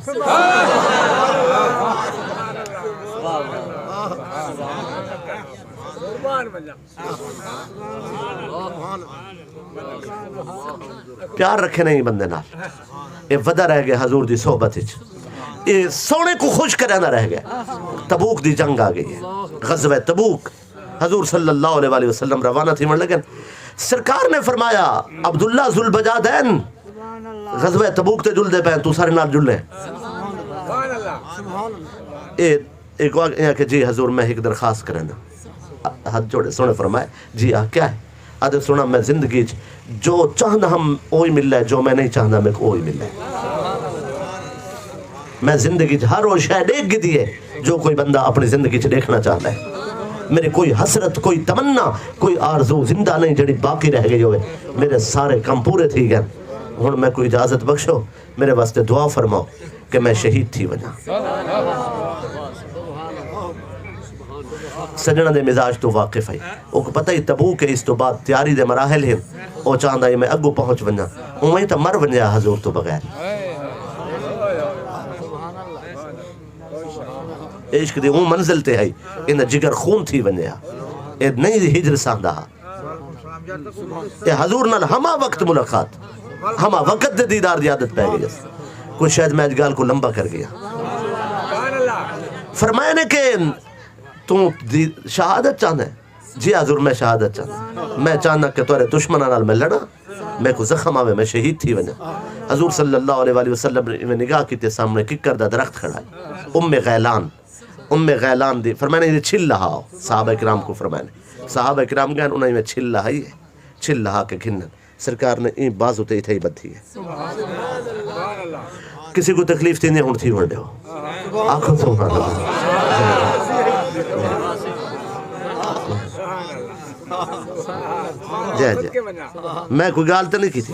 پیار رکھے نے ایں بندے نال۔ اے ودا رہ ڳئے حضور دی صحبت وچ۔ اے سوہݨے کوں خوش کریندا رہ ڳئے۔ تبوک دی جنگ آ ڳئی ہے۔ غزوہ تبوک۔ حضور صلی اللہ علیہ وآلہ وسلم روانہ تھیوݨ لڳن۔ سرکار نے فرمایا، عبداللہ ذوالبجادین، غزوہ تبوک تے جلدے پئے، توں ساݙے نال جلیں۔ اے، اے کو آ-، اے آکھے، جی حضور، میں ہک درخواست کریندا۔ ہتھ جوڑے سوہݨے فرمائے، جی آ کیا ہے؟ آدھے، سوہݨا، میں زندگی اچ جو چاہندا ہم اوہی ملدا ہے، جو میں نہیں چاہندا میکوں اوہی ملدا ہے۔ میں زندگی اچ ہر او شے ݙیکھ گھدی ہے جو کوئی بندہ اپݨی زندگی اچ ݙیکھݨا چاہندا ہے۔ میری کوئی حسرت، کوئی تمنا، کوئی آرزو زندہ نہیں جیڑھی باقی رہ ڳئی ہووے۔ میرے سارے کم پورے تھی ڳئے۔ ہݨ میکوں اجازت بخشو، میرے واسطے دعا فرماؤ کہ میں شہید تھی ونڄاں۔ سڄݨاں دے مزاج توں واقف ہئی۔ اوکوں پتہ ہی تبوک ہے، اس توں بعد تیاری دے مراحل ہن۔ او چاہندا ہئی میں اڳوں پہنچ ونڄاں۔ اونویں تاں مر ونڄیا حضور توں بغیر۔ عشق دی اوں منزل تے ہئی، ایندا جگر خون تھی ونڄیا۔ اے نہیں ہجر سہندا ہا۔ اے حضور نال ہما وقت ملاقات، ہما وقت دے دیدار دی عادت پئے ڳئی ہے۔ کچھ شاید میں اڄ ڳالھ کوں لمبا کر ڳیا۔ فرمایا نے کہ توں دی شہادت چاہندا ہے؟ جی حضور، میں شہادت چاہندا۔ میں چاہندا کہ تہاݙے دشمناں نال میں لڑاں، میکوں زخم آوے، میں شہید تھی ونڄاں۔ حضور صلی اللہ علیہ وآلہ وسلم نے ایویں نگاہ کیتے، سامݨے ککر دا درخت کھڑا ہے، ام غیلان۔ ام غیلان دی فرمایا نے، ایندی چھل لہاؤ۔ صحابہ کرام کوں فرمایا نے۔ صحابہ کرام ڳئن، انہاں ایویں چھل لہائی ہے، چھل لہا کے گھنن۔ سرکار نے ایں بازو تے اتھے ہی ٻدھی ہے۔ کسی کوں تکلیف تھیندی ہے، ہݨ تھیوݨ ݙیو۔ آکھو سبحان اللہ۔ جی، جی۔ میں کوئی ڳالھ تاں نہیں کیتی۔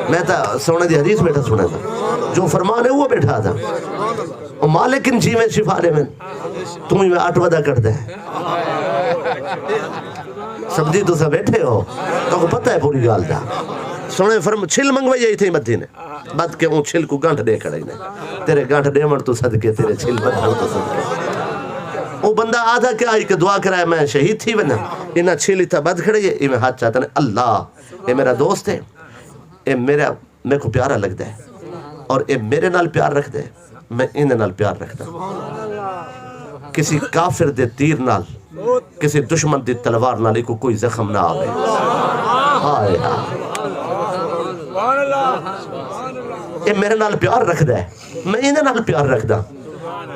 میں تاں سوہݨے دی حدیث ٻیٹھا سݨیندا۔ جو فرمان ہے، وہ ٻیٹھا آہدا۔ او مالک ان جیویں شفا ݙیویں، توں ایویں اٹھ ودا کڈھدے۔ سمجھی تساں ٻیٹھے ہو، تہاکوں پتہ ہے پوری ڳالھ دا۔ سوہݨے فرم-، چھل منگوائی آئی تھئی ٻدھی نے۔ ٻدھ کے اوں چھل کوں ڳنڈھ ݙے کھڑائی نے۔ تیرے ڳنڈھ ݙیوݨ توں صدقے، تیرے چھل ٻدھݨ توں صدقے۔ او بندہ آہدا کہ آئی کے دعا کرائے میں شہید تھی ونڄاں۔ انہاں چھل اتھاں ٻدھ کھڑائی ہے، ایویں ہتھ چاتے نے، اللہ، اے میرا دوست ہے، اے میرا میکوں پیارا لڳدا ہے اور اے میرے نال پیار رکھدا ہے، میں ایندے نال پیار رکھدا۔ کسی کافر دے تیر نال، کسی دشمن دی تلوار نال ایکوں کوئی زخم نہ آوے۔ ہائے ہائے۔ اے میرے نال پیار رکھدا ہے، میں ایندے نال پیار رکھدا۔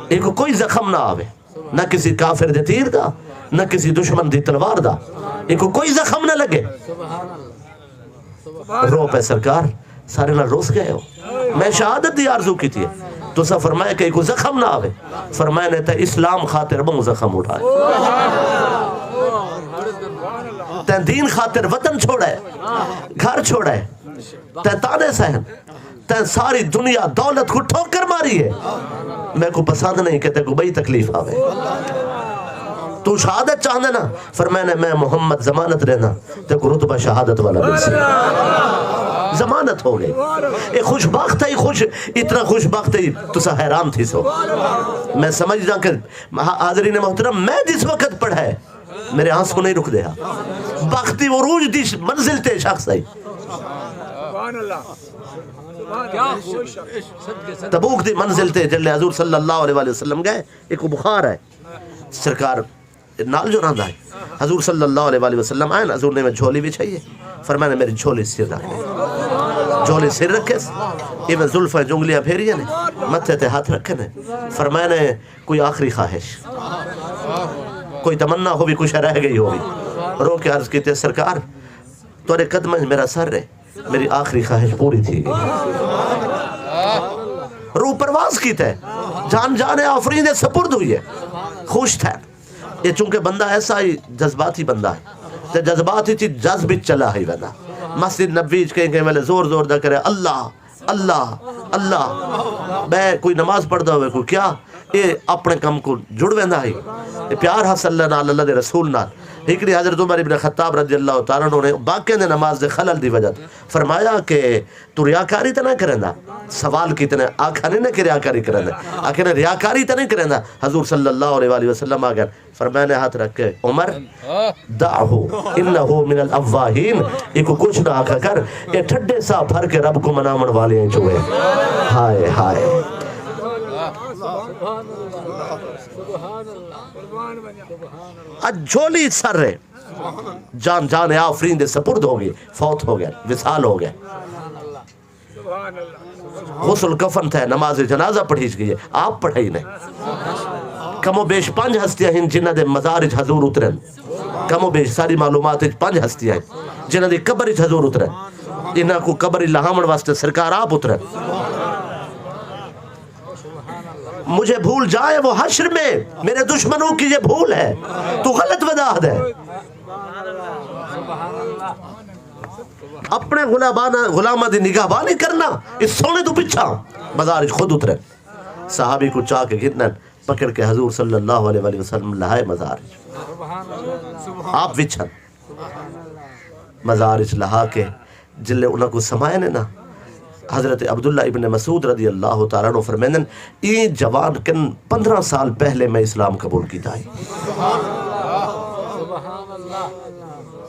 ایکوں کوئی زخم نہ آوے۔ نہ کسی کافر دے تیر دا، نہ کسی دشمن دی تلوار دا۔ ایکوں کوئی زخم نہ لڳے۔ رو پئے سرکار، سارے نال روس ڳئے ہو۔ میں شہادت دی آرزو کیتی ہے۔ تساں فرمایا کہ ایکوں زخم نہ آوے۔ فرمایا نے تیں اسلام خاطر ٻہوں زخم اٹھائے۔ تیں دین خاطر وطن چھوڑے، گھر چھوڑے۔ تیں طعنے سہن، تیں ساری دنیا دولت کوں ٹھوکر ماری ہے۔ میکوں پسند نہیں کہ تیکوں ٻئی تکلیف آوے۔ توں شہادت چاہندے نا؟ فرمایا نے میں محمد ضمانت ݙیندا، تیکوں رتبہ شہادت والا ملسی۔ ضمانت ہو ڳئی۔ اے خوش بخت ہے، خوش، اتنا خوش بخت ہے، تساں حیران تھیسو۔ میں سمجھدا کہ حاضرین محترم، میں جس وقت پڑھے، میرے آنسو نہیں رکدے ہا۔ بخت دی عروج دی منزل تے شخص ہے۔ سبحان اللہ۔ تبوک دی منزل تے جلے حضور صلی اللہ علیہ وسلم گئے، ایک بخار ہے، سرکار نال جو رہندا ہے۔ حضور صلی اللہ علیہ وسلم آئے نا، حضور نے میں جھولی وچھائی ہے، فرمایا نے میری جھولی سر رکھ لے۔ جھولی سر رکھے، ایویں زلفاں جنگلیاں پھیریاں نے، متھے تے ہاتھ رکھے نے، فرمایا نے کوئی آخری خواہش، کوئی تمنا ہووی، کچھ رہ گئی ہووی۔ رو کے عرض کیتے، سرکار، تیرے قدماں وچ میرا سر ہے، میری آخری خواہش پوری تھی گئی۔ روح پرواز کیتے، جان جان آفرین دے سپرد ہوئی ہے، خوش تھے۔ یہ چونکہ بندہ ایسا ہی جذباتی بندہ ہے، تے جذبات وچ جذب وچ چلا ہی ویندا۔ مسجد نبوی وچ کہیں کہیں ویلے زور زور دا کرے، اللہ، اللہ، اللہ۔ میں کوئی نماز پڑھدا ہوئے، کوئی کیا، اے اپنے کم کو جڑ ویندا ہئی۔ اے پیار ہا صلی اللہ نال، اللہ دے رسول نال۔ ہکڑی حضرت عمر ابن خطاب رضی اللہ تعالیٰ عنہ نے باقیاں دے نماز دے خلل دی وجہ تے فرمایا کہ تو ریاکاری تے نہ کریندا؟ سوال کیتے نے، آکھا نہیں نہ کہ ریاکاری کریندا، آکھے نے ریاکاری تے نہیں کریندا؟ حضور صلی اللہ علیہ وآلہ وسلم آ گئے، فرمایا نے ہاتھ رکھ کے، عمر، دعہ انہ من الاواہین، ایکو کچھ نہ آکھا کر، اے ٹھڈے ساہ بھر کے رب کو مناون والیاں چوں ہے۔ ہائے ہائے۔ اج جھولی سر ہے، جان جان آفرین دے سپرد ہو گئے، فوت ہو گئے، وصال ہو گئے۔ غسل کفن تھئے، نماز جنازہ پڑھیج گئی ہے، آپ پڑھائی نے۔ کم و بیش پنج ہستیاں ہن جنہاں دے مزار اچ حضور اترن۔ کم و بیش ساری معلومات اچ پنج ہستیاں ہن جنہاں دی قبر اچ حضور اترن۔ انہاں کوں قبر اچ لہاوݨ واسطے سرکار آپ اترن۔ مجھے بھول جائے وہ حشر میں، میرے دشمنوں کی یہ بھول ہے، تو غلط ودا آہدے۔ اپنے غلاماں، غلاماں دی نگہبانی کرنا، اس سونے تو پچھا مزار اچ خود اترے۔ صحابی کو چا کے گھنن، پکڑ کے حضور صلی اللہ علیہ وآلہ وسلم لہائے مزار اچ۔ آپ وچھن۔ مزار اچ لہا کے جلے انہاں کو سمائے نے نا، حضرت عبداللہ ابن مسعود رضی اللہ تعالیٰ عنہ فرمیندن، ایں جوان کن پندرہ سال پہلے میں اسلام قبول کیتا ہئی۔ سبحان اللہ، سبحان اللہ،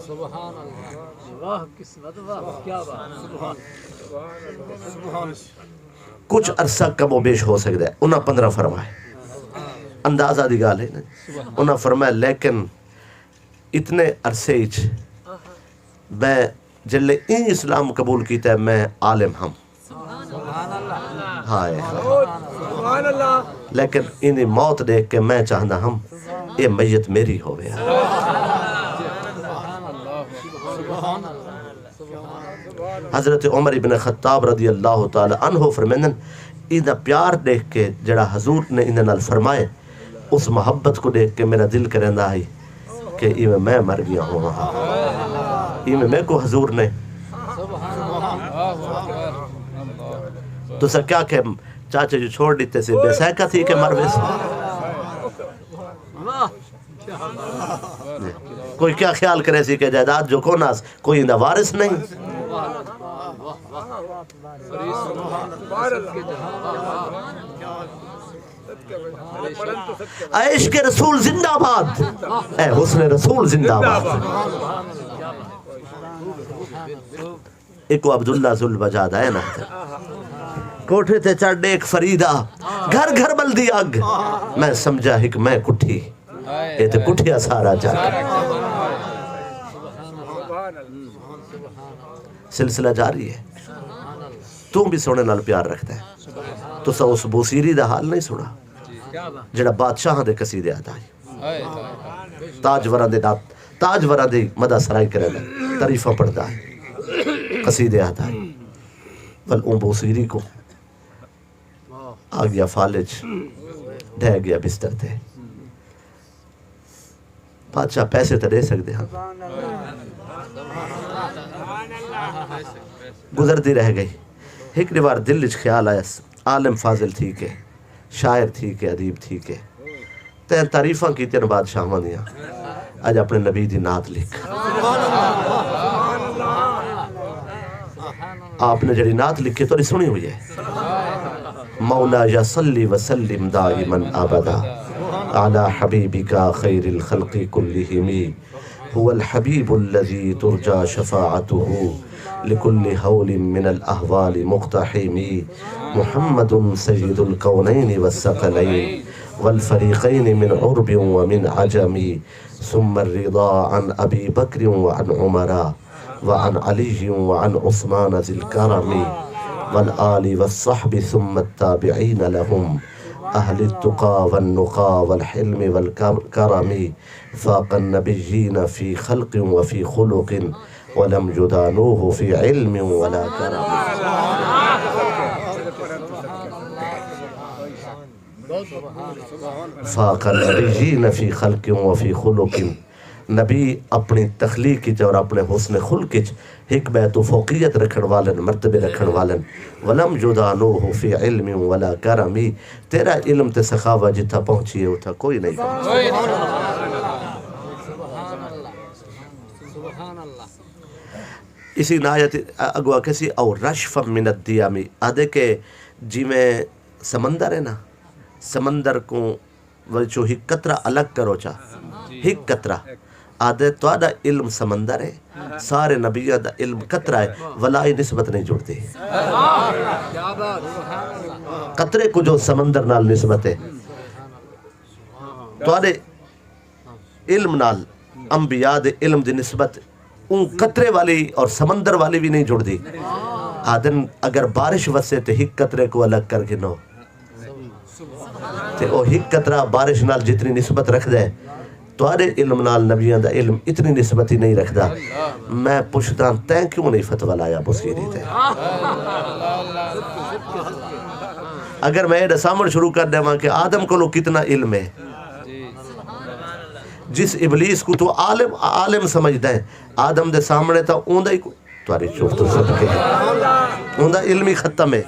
سبحان اللہ۔ واہ قسمت، واہ، کیا بات۔ کچھ عرصہ کم و بیش ہو سکدا ہے، انہاں پندرہ فرمائے، اندازہ دی ڳالھ ہے نا۔ انہاں فرمایا، لیکن اتنے عرصے اچ میں جلے ایں اسلام قبول کیتا ہے، میں عالم ہم۔ ہائے ہائے۔ لیکن ایندی موت ݙیکھ کے میں چاہندا ہم اے میت میری ہووے۔ حضرت عمر ابن خطاب رضی اللہ تعالیٰ عنہ فرمیندن، ایندا پیار ݙیکھ کے جڑا حضور نے ایندے نال فرمائے، اس محبت کو ݙیکھ کے میرا دل کریندا ہئی کہ ایویں میں مر ڳیا ہوواں ہا، ایویں میکوں حضور نے۔ تساں کیا کہ چاچے جو چھوڑ ݙتے سے، بے سہکا تھی کے مر ویسے۔ کوئی کیا خیال کریسی کہ جائیداد جو کوناس، کوئی ایندا وارث نہیں۔ اے عشق رسول زندہ باد، اے حسن رسول زندہ باد۔ ایکو عبداللہ ذوالبجاد آیا نا، کوٹھے تے چڑھ ݙیکھ فریدا، گھر گھر ٻلدی اڳ، میں سمجھا ہک میں کٹھی، اے تے کٹھیا سارا جڳ۔ سلسلہ جاری ہے۔ توں بھی سونے نال پیار رکھدا ہے۔ تساں اس بوسیری دا حال نہیں سنا، جڑا بادشاہاں دے قصیدے آہدا ہئی۔ تاجوراں دے نات، تاجوراں دی مدح سرائی کریندا، تعریفاں پڑھدا ہے، قصیدے آہدا ہے۔ ول اوں بوسیری کو آ ڳیا فالج، ڈھہ ڳیا بستر تے۔ بادشاہ پیسے تے ݙے سڳدے ہن۔ گزردی رہ ڳئی۔ ہک ݙیوار دل اچ خیال آیس، عالم فاضل تھی کے، شاعر تھی کے، ادیب تھی کے، تیں تعریفاں کیتیاں بادشاہواں دیاں، اڄ اپݨے نبی دی نعت لکھ۔ آپ نے جڑی نعت لکھی، تہاݙی سݨی ہوئی ہے۔ مولایا صلی وسلم دائما ابدا علی حبیبک خیر الخلق کلہم، هو الحبیب الذی ترجی شفاعته، لكل هول من الأهوال مقتحم. محمد سيد الكونين والثقلين والفريقين من عرب ومن عجم، ثم الرضا عن أبي بكر وعن عمر وعن علي وعن عثمان ذي الكرم، والآل والصحب ثم التابعين لهم، أهل التقى والنقى والحلم والكرم، فاق النبيين في خلق وفي خلق، ولم يدانوه في علم ولا كرم. فاق النبيين في خلق وفي خلق. نبی اپݨی تخلیق اچ اور اپݨے حسن خلق اچ ہک ٻئے توں فوقیت رکھݨ والن، مرتبے رکھݨ والن۔ ولم يدانوه في علم ولا كرم۔ تیݙا علم تے سخاوت جتھاں پہنچی ہے، اتھاں کوئی نہیں پہنچی۔ اسی نایت اڳوں آکھے سی، او رشفا من الدیام، آہدے کہ جیویں سمندر ہے نا، سمندر کوں وچوں ہک قطرہ الگ کرو چا، ہک قطرہ۔ آہدے تہاݙا علم سمندر ہے، سارے نبیاں دا علم قطرہ ہے، ولا اے نسبت نہیں جڑدی۔ قطرے کوں جو سمندر نال نسبت ہے، تہاݙے علم نال انبیاء دے علم دی نسبت اوں قطرے والی اور سمندر والی وی نہیں جڑدی۔ آہدن اگر بارش وسے تے ہک قطرے کوں الگ کر گھنو، تے او ہک قطرہ بارش نال جتنی نسبت رکھدا ہے، تہاݙے علم نال نبیاں دا علم اتنی نسبت ہی نہیں رکھدا۔ میں پچھداں، تیں کیوں نہیں فتویٰ لایا بصیری تے؟ اگر میں ایݙا سامݨ شروع کر ݙیواں کہ آدم کولو کتنا علم ہے، جس ابلیس کوں تو عالم، عالم سمجھدا ہے، آدم دے سامݨے تاں اوندا ہی کو-، تہاݙی چپ توں صدقے، اوندا علم ہی ختم ہے۔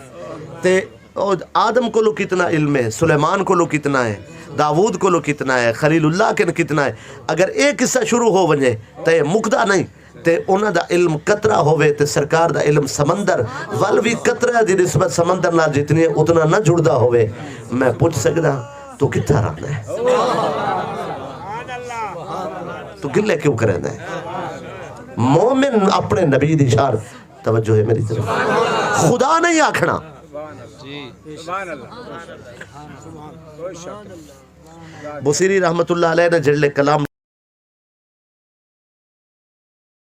تے او آدم کولو کتنا علم ہے، سلیمان کولو کتنا ہے، داؤد کولو کتنا ہے، خلیل اللہ کن کتنا ہے۔ اگر اے قصہ شروع ہو ونڄے تے مکدا نہیں۔ تے انہاں دا علم قطرہ ہووے تے سرکار دا علم سمندر، ول وی قطرہ دی نسبت سمندر نال جتنی ہے، اتنا نہ جڑدا ہووے، میں پچھ سڳداں، تو کتھاں رہندا ہے؟ تو گلے کیوں کریندا ہے؟ مومن اپݨے نبی دی شان، توجہ ہے میری طرف، خدا نہیں آکھݨا۔ بصیری رحمت اللہ علیہ نے جڑلے کلام